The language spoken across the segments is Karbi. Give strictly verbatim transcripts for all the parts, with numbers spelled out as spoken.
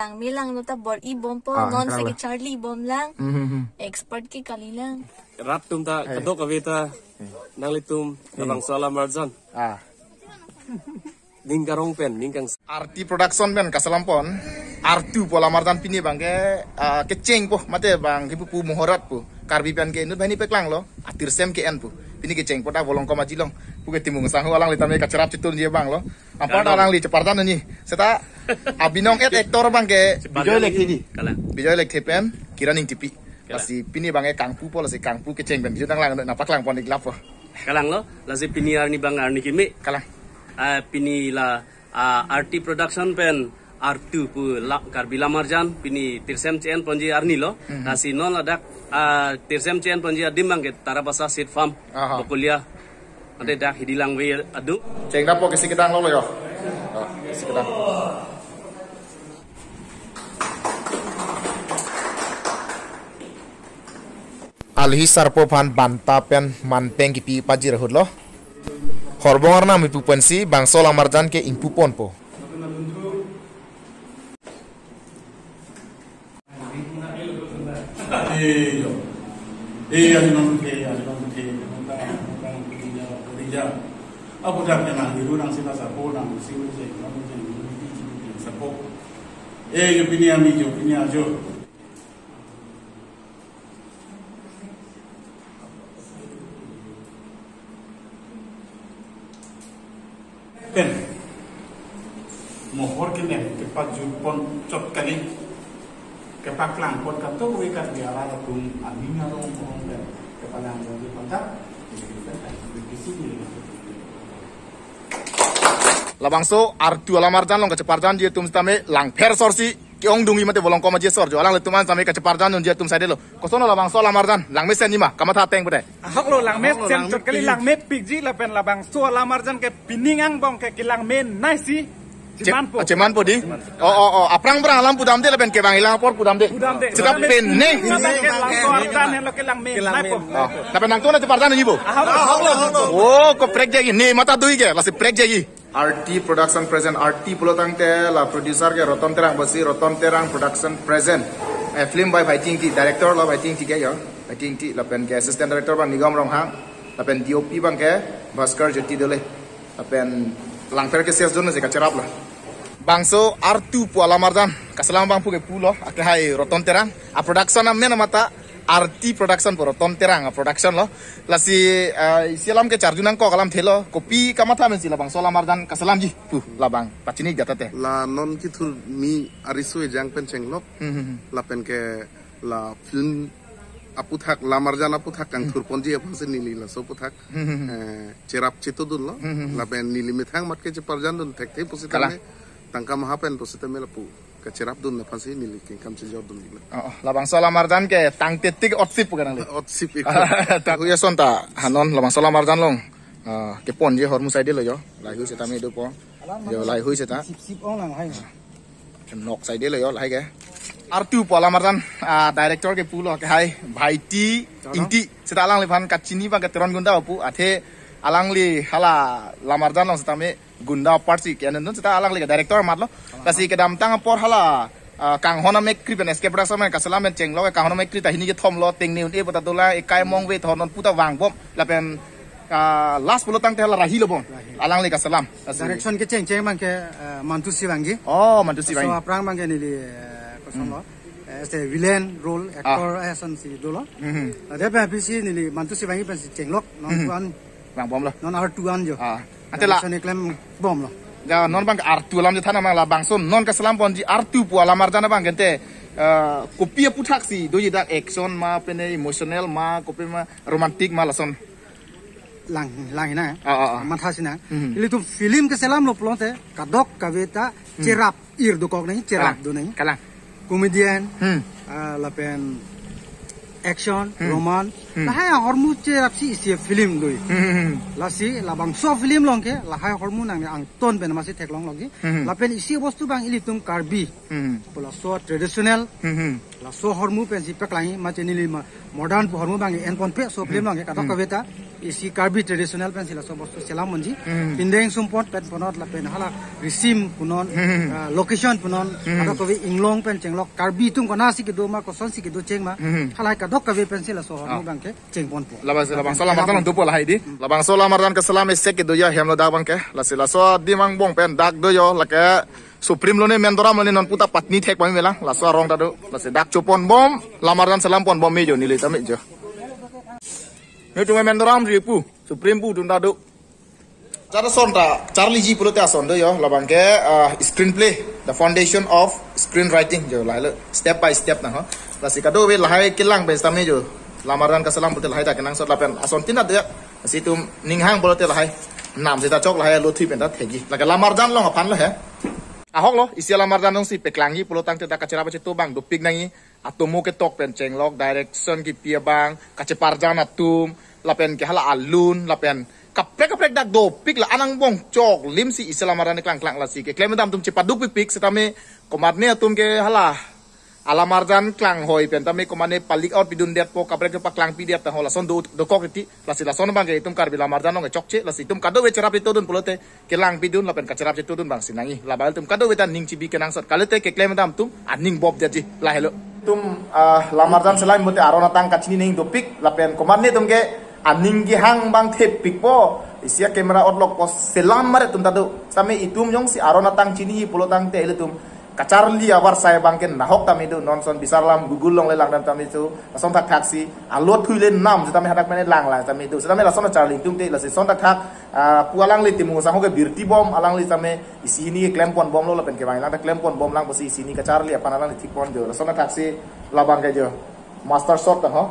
Langme lang nota bor-i bompo, ah, non seke charli bom lang. Hmm, hmm, hmm. Expert ke kali lang. Rat atum ta, eh, kadokave ta, eh, nanglitum, eh, labangso alamarjan. Ah. Ning karong pen, ning kang. Arti Production pen kaselam pon. Artu pu alamarjan pini abang ke, ah, kecheng po, mate abang ke pupu mohorat po. Karbi pen ke inut banghini paklanglo, atirsem ke-en po. Pini kecheng po ta Volongkom Aji along. Puke Timung Sangho alangli tame kacherap chetun ji abang lo. Anpar alangli cheparjan ni. Seta abinong et actor abang ke Bijoy Lekthe di. Kalang. Bijoy Lekthe pen Kiran Engtipi. Kalang. Lasi pini abang ke kangpu po, lasi kangpu kecheng pen. Judang lang na paklang pon iklap po. Kalang lo, lasi pini arni abang arni keme. Kalang. Ah, pini la, ah, Arti Production pen Artu pu la, Karbi alamarjan pini tirsem che-en ponji arni lo. Mhm. Lasi non ladak, ah, tirsem che-en ponji adim abang ke Tarabasa Seed Farm, aha, Bokolia. Ante dak hidi langve adung. Cheng dap po kesi kedang lo lo yo. Oh, kesi kedang. Alhi sarpo aphan banta pen manpeng kipi pajir ahut lo. Horbong arnam ipu pensi bangso alamarjan ke ingpu ponpo. Iyo. Iya, di nong ke, iya, di nong ke, di nong ke, di nong ke, di nong ke. Apo dak ke nang, di nang sila sapo, nang sila je, nang je, nang je, sapo. Eh, yo pini ami jo, pini ajo. Pen mohor kenem kepajut pon chot kali, kepaklang pon kato we kat biara latum aning arong mohor pen kepalang jong di pon ta. Jadi pen kan bisi di. Labangso Artu alamarjan along kacheparjanji atum sitame langpher sorsi ke-ongdung i mate Volongkom Aji asor jo. Alanglitum an sitame kacheparjan unji atum saide lo. Koson labangso alamarjan, langmesen ni ma, kamatha ateng pu dei. Ahok lo, langmesen chot kali, langmepikji lapen labangso alamarjan ke pining angbong ke kelangme naisi. Che-, cheman po. Ah, cheman po di. Oh, oh, oh. Aphrang phrang alam pudamde lapen kevang ilang apor pudamde. Pudamde. Seta pene. Labangso artan helo kelangme nai po. Oh. Lapen nangtum ta cheparjan unji bo. Ahok lo, ahok lo. Oh, ko prek jagi. Ne mata dui ke, lasi prek jagi. Arti Production present, Arti pulo tangte la producer ke Roton Terang basi, Roton Terang Production present. Eh, film by Bhaiti Engti, director lo Bhaiti Engti ke yo. Bhaiti Engti lapen ke assistant director abang Nigam Ronghang, lapen D O P abang ke Bhaskar Jyoti Dole. Lapen langpher ke ses don si kacherap lo. Bangso Artu pu alamarjan kaselam abang puke pulo, akehai Roton Terang. A production amen mata Arti Production pu Roton Terang a production lo. Lasi, ah, isi alam ke charju nangkok alamthe lo. Kopi kamatha mensi labangso alamarjan kaselamji pu labang pachini jata te. La non kethur mi ariso ejang pen chenglok. Hmm, hmm, hmm. Lapen ke la film aputhak, alamarjan aputhak kangthur ponji aphansi neli laso aputhak, hmm, hmm, hmm, eh, cherap chetudun lo. Hmm, hmm, hmm. Lapen neli methang amat ke cheparjandun thekthe pusitame. Kalang. Tangka maha pen pusitame lapu kacherapdun aphansi neli kengkam chejordun lo. Oh, oh. Labangso alamarjan ke tangte tik otsip pu kanang le. Otsip ikut. Hu ason ta hanon labangso alamarjan along, ah, keponji ahormu saide lo yo. Lahei seta me dopo. Yo, lahei seta. Sip sip ong lang hai. Nok saide lo yo lahei ke. Artu pu alamarjan, ah, director ke pulo akehai Bhaiti Ingti. Seta alangliphan kachini abang ke Teron Gunda pu, athe alangli hala alamarjan along sitame Gunda part si ke-endun, seta alangli ke director amat lo. Lasi kedamtang apor hala, ah, Kanghon Amekkri pen S K Production pen kaselam pen chenglok, Kanghon Amekkri ta hini kethom lo, tengne un-e pu ta dolang, ekai mongve thornon pu ta vangbom. Lapen, ah, last pulo tangte hala Rahi lo bom. Rahi. Alangli kaselam. Lasi direction kecheng cheng abang ke, ah, Mantu Sivangji. Oh, Mantu Sivangji. So aphrang abang ke neli, eh, koson lo. Hmm. Eh, as a villain role, actor, ah, eh, ason si dolo. Hmm. Ladak pen aphi si neli Mantu Sivangji pensi chenglok, non, hmm, tuan. Vangbom lo. Non Artu an jo. Ah. Ante la. Direction keklem bom lo. Ya, non abang Artu alam je than abang labangso non kaselam ponji Artu pu alamarjan abang ke ante, eh, kopi aputhak si doji dak, action ma, pene emotional ma, kopi ma, romantic ma, lason. Lang, lang hina. Ah, ah, ah. Matha sina. Hmm. Ilitum film keselam lo pulote kadokave ta, hmm, cherap ir dokok nangji, cherap, kalang, do nangji. Kalang. Comedian, hmm, ah, lapen action, hmm, romance. Hmm. Lahai ahormu cherapsi isi film doi. Hmm, hmm, hmm. Lasi labangso film along ke lahai ahormu nang angton pen masi theklong longji. Hmm, hmm. Lapen isi bostu abang ilitum Karbi. Hmm. Pu laso traditional. Hmm, hmm. Laso ahormu pensi paklangji, mate neli ma modern pu ahormu abang en ponpe, so film, hmm, along ke kadokave ta. Isi Karbi traditional pensi laso bostu selam ponji. Hmm. Pindeng sumpot pen ponot lapen hala risim punon, Hmm. ah, location punon, Hmm. kadokave inglong pen chenglok Karbi atum konatsi kedo ma kosonsi kedo cheng ma. Hmm. Hala kadokave pensi laso ahormu Ah. abangke cheng ponpo. Labangso, labangso alam arjan along dopo lahai di. Hmm. Labangso alam arjan keselam isi kedo ya hem lo dak abangke. Lasi laso adim angbong pen dak do yo lake Supreme lone Mendoram lone non puta patni thek pame lang. Laso arong ta do. Lasi dak chopon bom, alam arjan selam pon bom me jo neli tame jo. Netum Mendoram ri pu, Supreme pu atum ta do. Char ason ta, charliji pulote ason do yo, labangke, ah, screenplay, the foundation of screenwriting jo, lahelo, step by step nang ho. Lasi kadokave lahai kelang pen sitame jo, alam arjan keselam pulote lahai ta kenangsot lapen ason tin ta do ya. Lasi itum ning hang pulote lahai, nam seta chok lahai lo thui pen ta thekji. Lake alam arjan along aphan lo he. Ahok lo, isi alam arjan alongsi peklangji pulo tangte dak kacherap kachetu abang dopik nangji. Atomo ketok pen chenglok, direction kipi abang, kacheparjan atum, lapen ke hala alun, lapen kaprek kaprek dak dopik la an angbong choklimsi isi alam arjan keklang klang lasi keklem dam atum chepaduk pikpik sitame komatne atum ke hala alam arjan klanghoi pen tame komatne pa-leak out pidundetpo kaprek ke paklang pidet ta ho lason do dokok titi. Lasi lason abangke itum Karbi alam arjan along chokche, lasi itum kadokave cherap chetudun pulote kelang pidun lapen kacherap chetudun abangsi nangji. Labang itum kadokave ta ning chibi kenangsot kalite keklem dam atum aning bop detji lahelo. Itum, ah, alam arjan selam pulote aron atang kachini ning dopik lapen komatne atum ke aning kehang abang thepikpo. Isi a-camera otlokpo selam mare atum ta do. Sitame itum jongsi aron atang chini pulo tangte ilitum kacharli avarsai abangke nahok tame do, non ason bisar alam Google along le langdam tame do, lason thakthaksi, alo thui le nam sitame hadak mene lang lang tame do, sitame lason charli atum te, lasi ason thakthak, ah, pu alangli Timung Sangho ke birti bom, alangli tame isi hini klem pon bomlo, lapen kevang lang ta klem pon bom lang pusi isi hini kacharli aphan alangli thik pon jo, lason thakthaksi, labangke jo, master shot ta ho.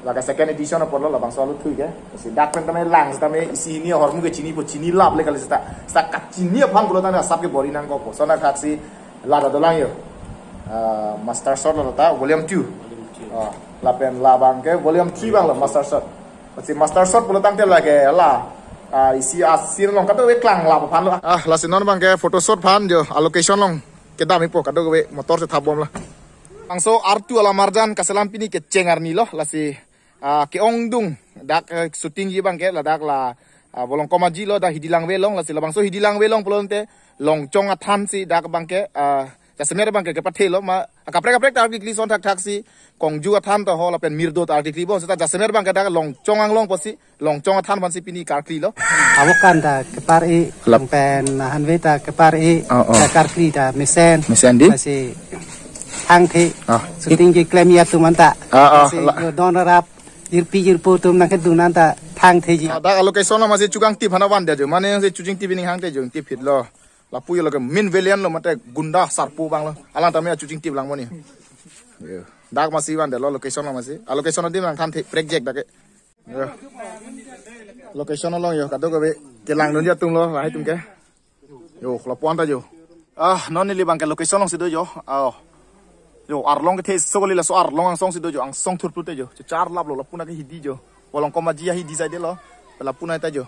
Lake second edition apotlo labangso alo thui ke. Si dak pen tame lang sitame isi hini ahormu ke chinipo, chini lap le kali seta. Seta kachini aphan pulo tangte asap ke bor-i nangkokpo. Lason thakthaksi lata dolang jo. Ah, master shot lo ta volume two. Volume two. Ah, lapen labangke volume three abang lo master shot. Si master shot pulo tangte lake la. Ah, isi a-scene along kadokave klang lap aphan lo. Ah, lasi non abangke photo shoot aphan jo. A-location along kedam-ipo kadokave motor si thap bom la. Bangso artu alam arjan keselam pini kecheng arni lo, lasi, ah, ke-ongdung dak, eh, shooting ji abangke ladak la, ah, Volongkom Aji lo, dak Hidi Langve along, lasi labangso Hidi Langve along pulote Longchong athan si dak abangke, ah, jasemet abangke kepathelo ma, ah, kaprek kaprek ta arklikli ason thakthaksi, Kongju athan ta ho lapen Mirdo ta arklikli bom, seta jasemet abangke dak Longchong anglong pusi Longchong athan aphansi pini karkli lo. Awokan ta kepar-i, Lap. Lapen hanve ta kepar-i, Oh, oh. Ta karkli ta mesen. Mesen di? Lasi thangthe. Ah. Shooting keklem atum anta. Ah, ah, Lasi la. Yo don rap, jirpi jirpo atum nangkedun anta thangtheji. Ah, dak a-location lo masi chukangtip aphan vandet jo. Mane si chukangtip ning hangte jo, tip hit lo. Lapu yo lake main villain lo mate gunda sarpo abang lo. Alang tame chukangtip lang moni. Yo. Dak masi vandetlo location lo masi. A-location adim nangthanthe prekjak dak ke. Yo. Location along yo, kadokave kelangdunji atum lo, lahai atum ke. Yo, lapu-an ta jo. Ah, non neli abangke location alongsi do jo. Ah, oh. Yo, arlong kethe so kali laso arlong angsongsi do jo, angsong thurplu te jo. Chechar lap lo, lapu nake Hidi jo. Volongkom Aji a-Hidi side lo. Lapu nai ta jo.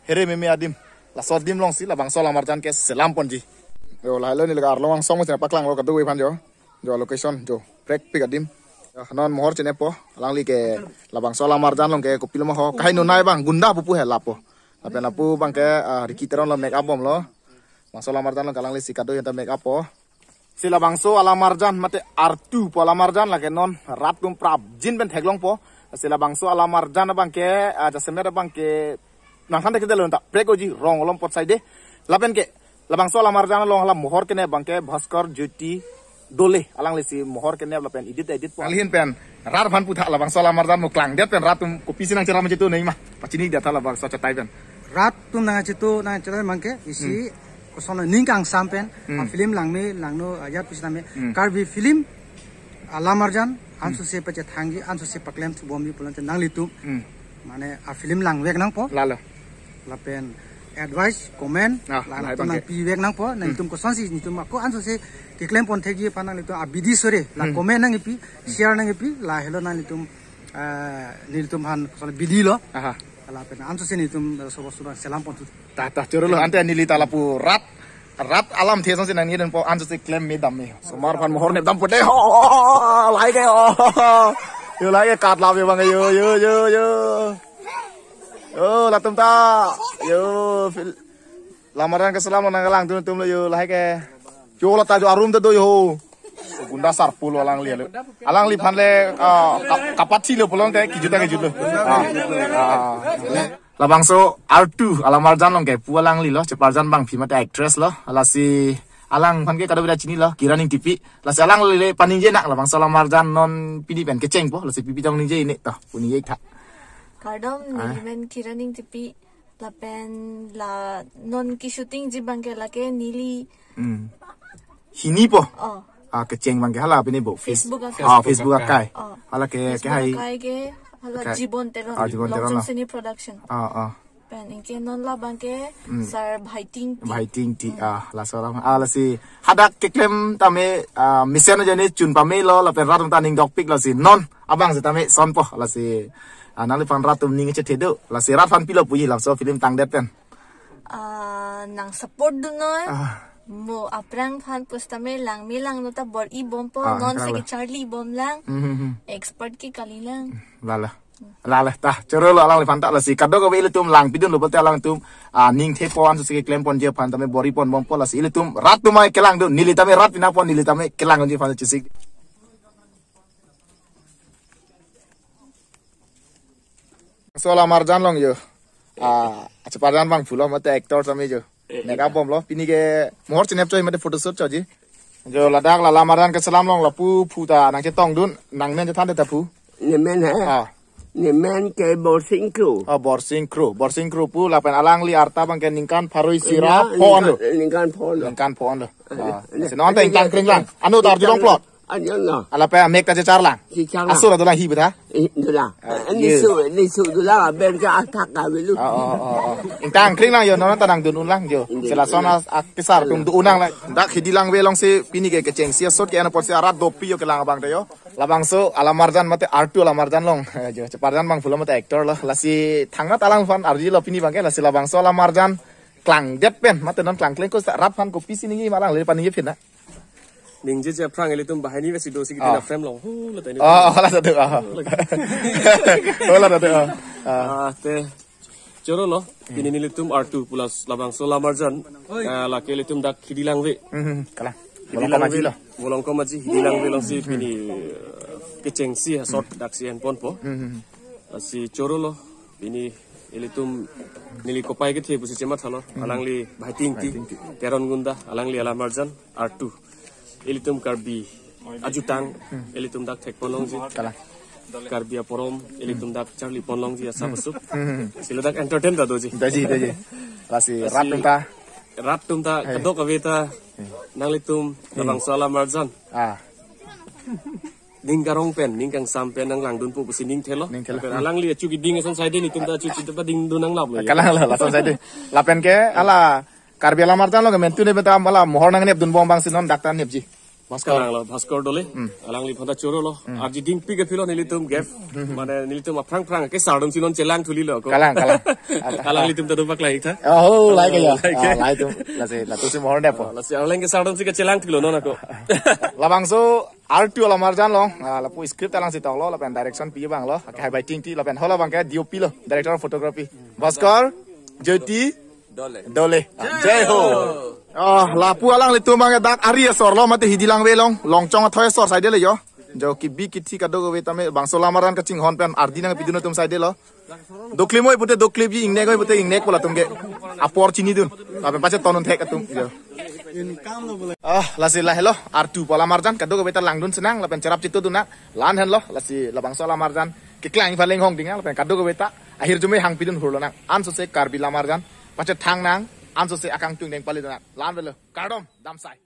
Here meme adim. Laso adim alongsi labangso alam arjan keselam ponji. Yo, lahelo neli arlong angsong masi paklanglo kadokave aphan jo. Jo location jo prekpik adim. Ya, non mohor chenep po. Alangli ke labangso alam arjan along ke kopilo ma ho. Kaheno nai abang gunda pupu he lapo. Lapen lapu abangke, ah, Ricky Teron lo make up bomlo. Bangso alam arjan along ke alanglisi kado-an ta make up po. Si labangso alam arjan mate artu pu alam arjan lake non rat atum prapjin pen theklongpo. Si labangso alam arjan abangke, ah, jasemet abangke nangthan thekthedet lo ta prek-oji rong olom pot side. Lapen ke labangso alam arjan along hala mohor kenep abangke Bhaskar Jyoti Dole, alanglisi mohor kenep lapen edit edit po. Kali ahin pen rat aphan putha labangso alam arjan mo klangdet pen rat atum kopisi nangcherap nangchetu nai ma. Pachinidet tha labangso achatai pen. Rat atum nangchetu nangcherai abangke isi Hmm. koson aning kangsam pen, Hmm. a-film langme langno ajat pusitame. Hmm. Karbi film alam arjan, Hmm. ansose pachethangji, ansose paklem thubomji pulote nanglitum. Hmm. Mane a-film langvek nangpo. Lalo. Lapen advice, comment, Ah, lahai latum abangke. Nangpivek nangpo, Hmm. nangtum kosonsi, nelitum ako ansose keklem pon thekji aphan nanglitum abidi sore, la Hmm. comment nangpi, share nangpi, lahelo nanglitum, eh, nelitum aphan koson bidi lo. Aha. Lapen ansose nelitum sobo sobo selam pon thu. Tah, tah, choro lo, ante neli ta lapu rat, rat alamthe asonsi nangni denpo ansose klem me dam me. Osomar aphan mohor nep dampo de, ho, ho, ho, ho, lahai ke, ho, ho, ho. Yo lahai ke kat lap yo abang, yo, yo, yo, yo. Oh, latum ta. Yo, fil-, lamarjan keselam nangkelangdun atum lo yo, lahai ke. Yo, la ta jo arum ta do yo. Gunda sarpo lo alangli lo. Alangliphan le, ah, ka-, kapathi lo pulote kejut ta kejut lo. Ah, ah. Labangso artu alamarjan along kepu alangli lo, cheparjan abangpi mate actress lo. Lasi alangphan ke kadokave ta chini lo, Kiran Ingtipi. Lasi alangli le paningje nang labangso alamarjan non pini pen kechengpo, lasi pi pi tong ningje ini to, pu ningje tha. Kardom, ah, neli men Kiran Ingtipi, lapen la non keshooting ji abangke lake neli. Hmm. Hini po? Oh. Ah, kecheng abangke hala pini bo. Face-, Facebook account. Ah, Facebook akai. Oh. Hala ke, Facebook ke hai. Akai ke, hala akai. Jibon Teron. Ah, Jibon Teron Longchong lo. Seni Production. Ah, ah. Pen anke non labangke, hmm, Sir Bhaiting Ti. Bhaiting Ti, hmm, ah, laso alam, ah, lasi hadak keklem tame, ah, mesen ajoine chun pame lo, lapen rat atum ta ning dokpik lasi non abang setame sonpo, lasi, ah, nangliphan rat atum ning chethe do, lasi rat aphan pilo puji labangso film tangdet pen. Ah, nang support dun noi. Ah. Mo aphrang aphan pusitame langme langno ta bor-i bompo, ah, non angkang seke lo. Charli bom lang. Hmm, hmm, hmm. Expert ke kali lang. Lalo. Lalo ta, choro lo alangliphan ta lasi kadokave ilitum langpidun lo pulote alangtum, ah, ning thepo anso seke klem ponji aphan tame bor-i pon bompo lasi ilitum rat atum ai kelangdun, neli tame rat pinapon, neli tame kelangdunji aphan chesik. So alamarjan along yo. Ah, cheparjan abangphu lo mate actor tame yo. Eh, makeup eh. Bom lo, pini ke mohor chenep choi mate photoshoot choji. Jo ladak la alamarjan keselam along lapu phu ta nangchetongdun, nangmen chethan ta phu. Nemen he? Ah. Nemen ke Borsing Kro. Ah, Borsing Kro. Borsing Kro pu lapen alangli arta abangke ningkan pharo isi ra pho-an lo. Ningkan, ningkan pho-an lo. Ningkan pho-an lo. Eh, ah. Eh, si non ta eh, ingtang eh, kring lang. Anu ta arjulong plot. Ajo no. Ala pe amek ta chechar lang. Chechar lang. Asur adolang hi beta. Eh, dolang. Ah, ini yes. Su, ini su dolang, aber ke athak kave lo. Oh, oh, oh, oh. Ingtang kring lang yo, non ta nangdun un lang yo. Iya, sila iya. Sona akesar tum dun un lang la. Dak hidi langve alongsi pini ke kechengsi asot ke eno apotsi arat dopik yo kelang abang ta yo. Labangso alamarjan mate artu alamarjan along. Jo, cheparjan abangphu lo mate actor lo. Lasi thangnat alangphan arjilo pini abangke, lasi labangso alamarjan klangdet pen mate non klangkleng ko rat aphan kopisi ningje ma lang le paningje phin na. Ningjeje aphrang ilitum banghini vesi dosi kita. Ah. Na frame along. Hu, la ta ini. Oh, oh, la ta do. Oh. Oh, la ta do. Oh. Ah. Ah, te. Choro lo, hmm. Pini nelitum artu pu labangso alamarjan, ah, lake ilitum dak hidi langve. Hmm, hmm, kalang. Hidi langve, Bolongkom Aji lo. Bolongkom Aji, hidi langve alongsi pini, eh, kechengsi asot daksi enponpo. Hmm, hmm, hmm. Lasi choro lo, pini ilitum neli kopai kethe pusi chematha lo, hmm. Alangli Bhaiting Ti, Bhaiting Ti. Teron Gunda, alangli alamarjan, artu. Ilitum Karbi ajutang, hmm. Ilitum dak thek ponlongji. Kalang. Karbi aporom, ilitum dak charli ponlongji asa, hmm. Besuk. Hmm. Sila dak entertain ta doji. Doji, doji. Lasi, lasi rat atum ta. Rat atum ta, hai. Kadokave ta, hmm. Nanglitum, hmm. Labangso alamarjan. Ah. Ning karong pen, ning kangsam pen nanglangdunpo pusi ning thelo. Ning thelo. Pen alangli achu keding ason saide nelitum ta achu chita padingdun nanglap lo ya. Kalang lo, lason saide. Lapen ke, ala, Karbi alamarjan along ke mentu ne beta mala mohor nangnepdun bom abangsi non dak ta nepji. Bhaskor. Kalang lo, Bhaskor Dole. Hmm. Alangliphan ta choro lo. Hmm. Arji dingpi ke philo nelitum gap. Hmm. Mane nelitum aphrang phrang ke sardom si non chelang thuli lo ko. Kalang, kalang. Alanglitum ta dopak lahai tha. Oh, lahai ke ya. Lahai ke. Ah, lahai atum. Lasi, latusi mohor nepo. Ah, lasi alang ke sardom si ke chelang thulo non ako. Labangso artu alamarjan along, ah, lapu script alangsi toklo, lapen direction pi abang lo, ke hai Bhaiting Ti, lapen hala abangke D O P lo, director of photography. Bhaskor Jyoti Dole. Dole. Ah, jai ho. Ah, lapu alanglitum abangke dak ari asor lo, mate hidi langve along, Longchong athoi asor saide le yo. Jo kebi kethe kadokave tame, bangso alamarjan kachinghon pen, ardi nangpidun atum saide lo. Doklem oi pute doklem ji, ingnek oi pute ingnekpo latum ke. Apor chinidun. Lapen pacheton un thek atum. Jo. Ah, lasi lahelo, artu pu alamarjan, kadokave ta langdun si nang, lapen cherap chetudun nang, la-an henlo, lasi labangso alamarjan, keklangji aphan lenghong ding nang, lapen kadokave ta, ahirjume hangpidun hurlo nang, ansose Karbi alamarjan, pachethang nang, ansose akangtung deng palidun nang, la-an avelo, kardom, damsai.